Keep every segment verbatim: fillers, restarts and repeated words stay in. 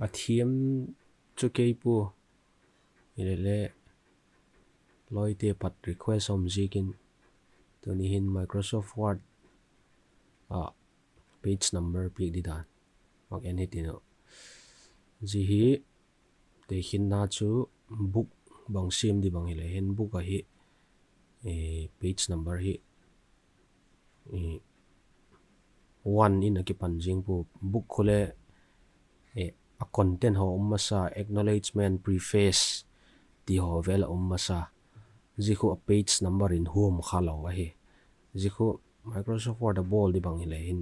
A thiam chu kei pua, hilele lawite pat request um ziakin tuni hin Microsoft Word ah page number piak di dan vak en hitin uh. Zia hi tekhinna chu book bang siam di bang hile hin book ahi page number hi one in a kipan zing pua, book khu le a content haw um masa, acknowledgement, preface ti haw vel a um masa. Zia khu a page number in huam kha lo ahi. Zia khu Microsoft Word a bawl di bang hile hin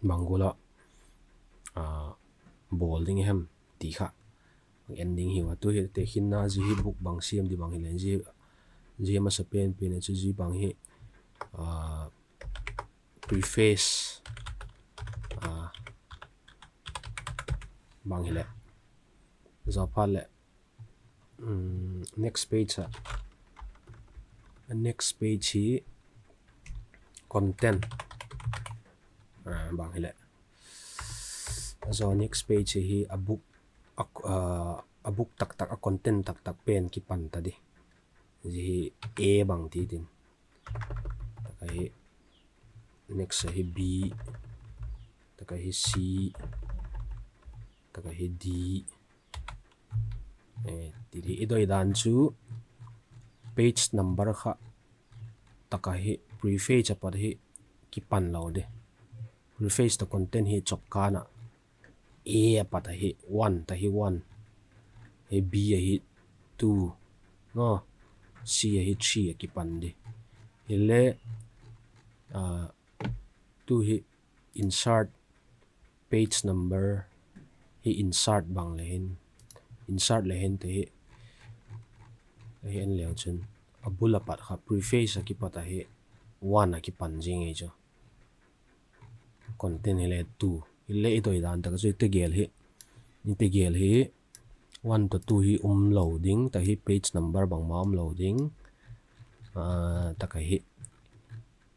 bang gual a bawl ding hem ti kha en ding hiu a. Tu hi tekhinna zia hi book bang siam di bang hile, zia masa pen pen a chu zia bang hi preface bang hileh, zaw phat leh next page ah, next page hi content bang hileh, zaw next page hi a book taktak, a content taktak pen kipan ta di. Zia hi A bang ti tin, tak ahi next ahi B, tak ahi C, tak ahi D ti hi i doi dan chu page number kha tak ahi preface a pat hi kipan lo di. Preface tawh content hi chawp kân ah, A a pat ahi one, tak hi one, hi B ahi two, C ahi three a kipan di. Hile tu hi insert page number hi insert bang le hin, insert le hin te hi, hi en leu chun a bul a pat kha preface a kipat ahi one a kipan zing ei chu. Content hile two, hile i doi dan tak chu i tegel hi, i tegel hi one tawh two hi um lo ding, tak hi page number bangma um lo ding, tak ahi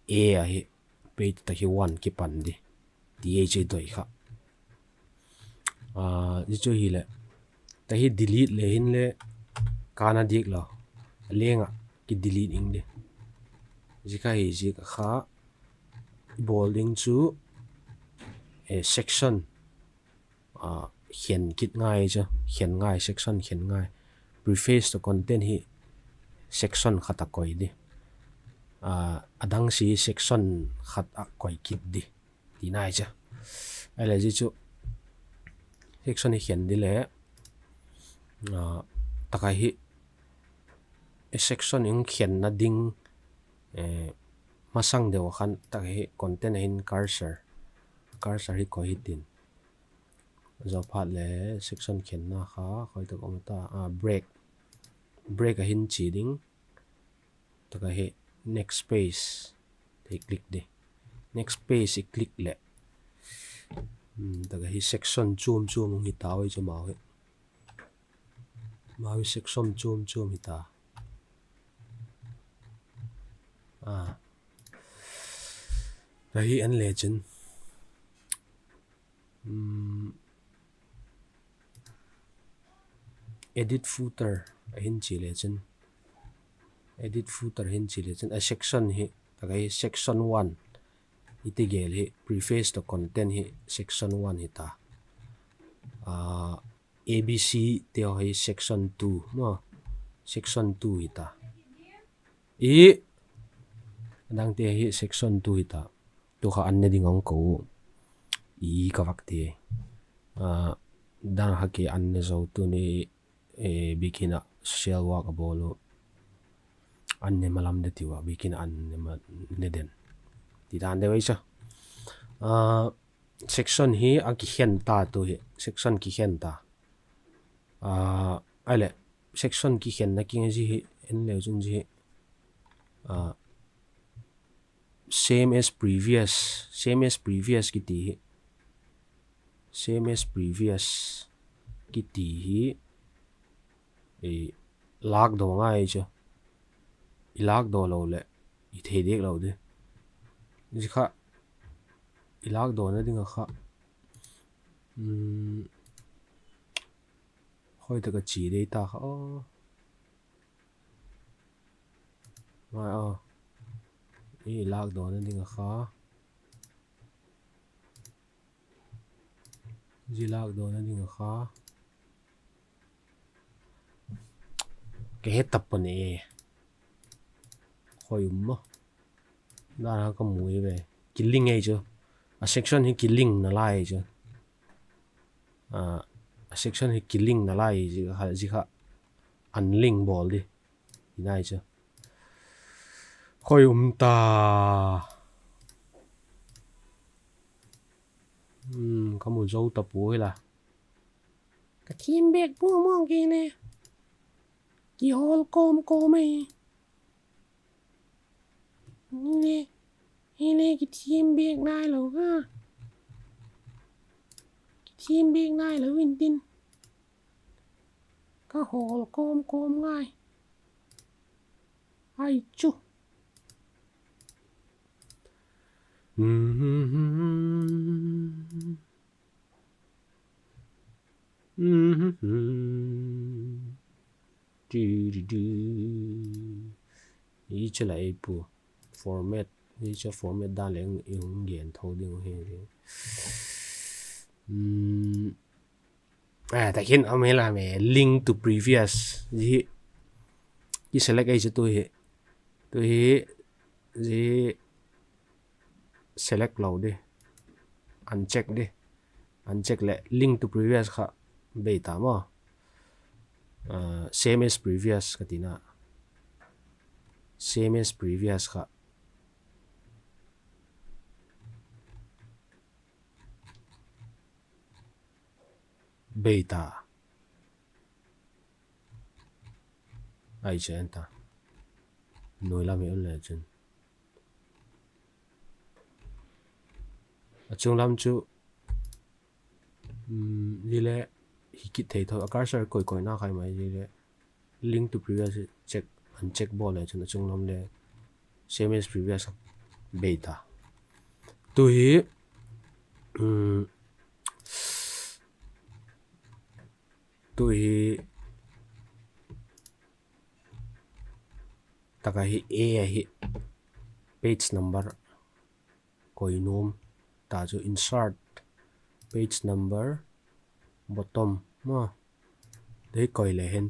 A ahi page tak hi one kipan di ti ei chu i doi kha. Zia chu hileh, tak hi delete le hinle kâna diak lo, a leng ah kidelete ing di. Zia kha hi ziak a kha i bawl ding chu section khen kit ngai chu, khen ngai, section khen ngai. Preface tawh content hi section khat a koi di, a dang si section khat a koi kit di ti nai chu. Ahileh zia chu section hi khen di le, tak ahi section in khenna ding masang deu a khan tak hi content a hin cursor, cursor hi koi hitin. Zaw phat le section khenna kha khoi tak um ta, break, break a hin chia ding. Tak ahi next page, i click di. Next page i click leh, tak ahi section chuam chuam hung hi tau ei chu, mau hi, mau hi section chuam chuam hi ta. Tak hi en le chun edit footer a hin chia le chun, edit footer hin chia le chun a section hi, tak ahi section one, i tegel hi preface tawh content hi section one hi ta. A B C te hi section two maw, section two hi ta. I dangte hi section two hi ta. Tu kha an ne ding a hung ko u, i ka vak ti. Dan kha kei an ne zo, tuni bikin ah social work a bawl u, an ne malam de tiu a, bikin ah an ne den ti dan deu ei chu. Section hi a kikhen ta, tu hi section kikhen ta. Ahileh section kikhenna kiang a zia hi en leu chun zia hi same as previous, same as previous kiti hi, same as previous kiti hi lâkdaw ngai chu. I lâkdaw lo leh i thei diak lo di. Zia kha i lâkdawna ding ah kha Khoi tak a chia dei ta kha aw. Ngai aw. I lâkdawna ding a kha. Zia lâkdawna ding a kha. Ka he tap pan e. Khoi um maw. Dan a ka mu e ve. Kilink ei chu. A section hi kilink nalai ei chu. A section hi kilink nalai ei chu, zia kha unlink bawl di. Hi nai chu. Khoi um ta. Ka mu zo ta pua hi la. Ka thiam bêk pua mawng kei le. Kihawl kawm kawm ei. Hile, hile kithiam bêk nailo a. Kithiam bêk nailo intin. Ka hawl kawm kawm ngai. Ai chu. I chu la ei pu format, i chu format dan leng i hung gen tho ding hi. A, tak hin a um hi la me, link to previous. Zia hi ki select ei chu tu hi. Tu hi, zia select lo di. Uncheck di. Uncheck leh link to previous kha bei ta maw. Same as previous ka tina. Same as previous kha bei ta. Ai chen ta. Nuai lam hi un le chun. A chung lam chu, zia le hi kit thei tho, a cursor koi koina khai mai zia le. Link to previous check, uncheck bawl le chun a chung lam le same as previous bei ta. Tu hi, tu hi, tak a hi A ahi, page number koi nuam ta chu insert page number bottom maw. Dei koi le hin.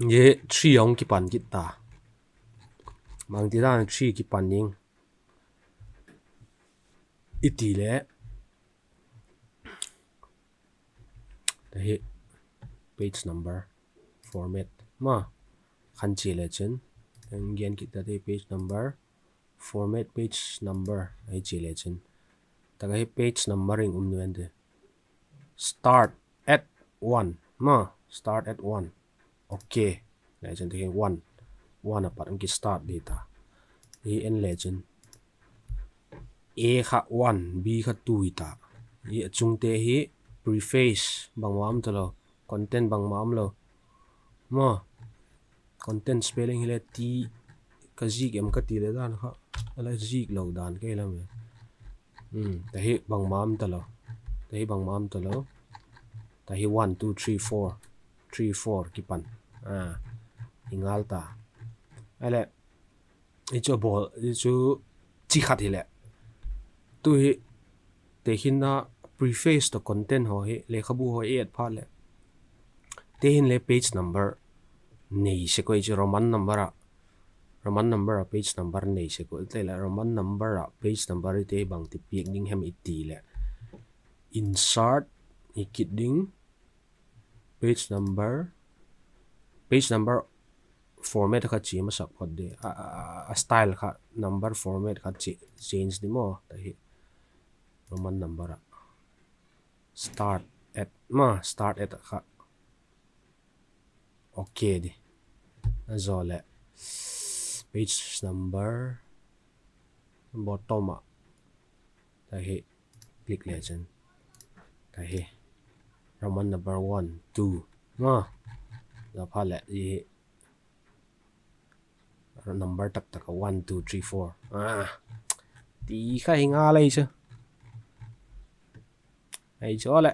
Zia three hung kipan kit ta. Bangti dan three kipan ding i ti le. Tahi page number format ma khan chia le chun, gen kit ta te page number, format page number ahi chia le chun, tak ahi page numbering um nuam te, start at one ma, start at one. Ok. Le chun te hi one, one a pat hung ki start di ta. Hi en le chun A kha one, B kha two hi ta. Hi a chungte hi preface bangma um talo, content bangma um lo. Ma, content spelling hi le ti ka zik em ka ti le dan kha, a la zik lo dan kei lam e. Tahi bangma um talo. Tahi bangma um talo. Tahi one, two, three, four. Three, four kipan. A, i ngal ta. Ahile, i chu bawl, i chu chi khat hile. Tu hi, tekhinna preface to content haw hi, lekhabu haw i et phat le. Te hin le page number nei sek ui chu Roman number a. Roman number a page number nei sek ui te le Roman number a page number i te bangti piak ding hem i ti le. Insert i kit ding, page number, page number format kha chia masak phot di, a style kha number format kha chia change di maw, tahi Roman number a start at ma, start at kha. Ok di. A zaw le page number bottom a tahi click le chun, tahi Roman number one, two ma, zaw phat le i number tak tak a one, two, three, four a ti kha hi ngal ei chu. Ei chu le